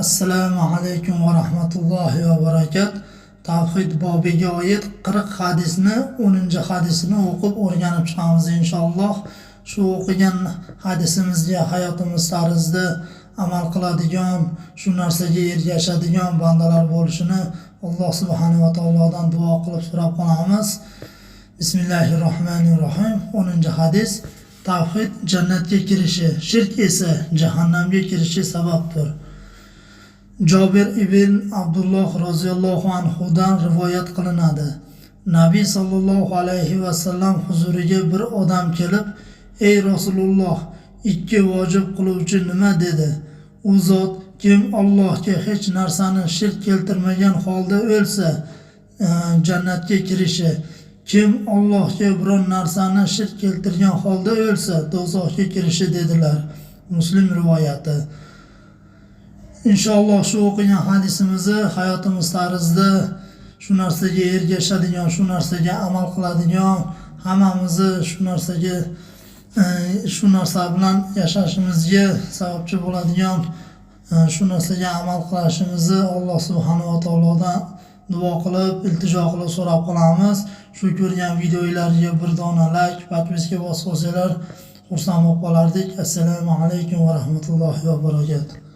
Assalomu alaykum va rahmatullohi va barakat. Tavhid bobiga oid 40 hadisni 10-hadisini o'qib o'rganib chiqamiz inshaalloh. Shu o'qigan hadisimizga hayotimiz tarzida amal qiladigan, shu narsaga ergashadigan bandalar bo'lishini Alloh subhanahu va taolodan duo qilib so'rab qolamiz. Bismillahirrohmanirrohim. 10-hadis. Tavhid jannatga kirishi, shirk esa jahannamga kirishi sababdir. Jobir ibn Abdulloh roziyallohu anhudan rivoyat qilinadi. Nabiy sollallohu alayhi vasallam huzuriga bir odam kelib, "Ey Rasululloh, ikki vojib qiluvchi nima?" dedi. U zot: "Kim Allohga hech narsani shirk keltirmagan holda o'lsa, jannatga kirishi, kim Allohga biron narsani shirk keltirgan holda o'lsa, do'zaxga kirishi" dedilar. Muslim rivoyati. Inshaalloh shu o'qigan hadisimizni hayotimiz tarzida shu narsaga ergashadigan, shu narsaga amal qiladigan, hammamizni shu narsaga shu narsa bilan yashashimizga sababchi bo'ladigan shu narsaga amal qilishimizni Alloh subhanahu va taolodan duo qilib, iltijo qilib so'rab qolamiz. Shu ko'rgan videolarga bir dona layk, подписка bosib qo'ysanglar, xursand bo'lib qolardik. Assalomu alaykum va rahmatullohi va barakatuh.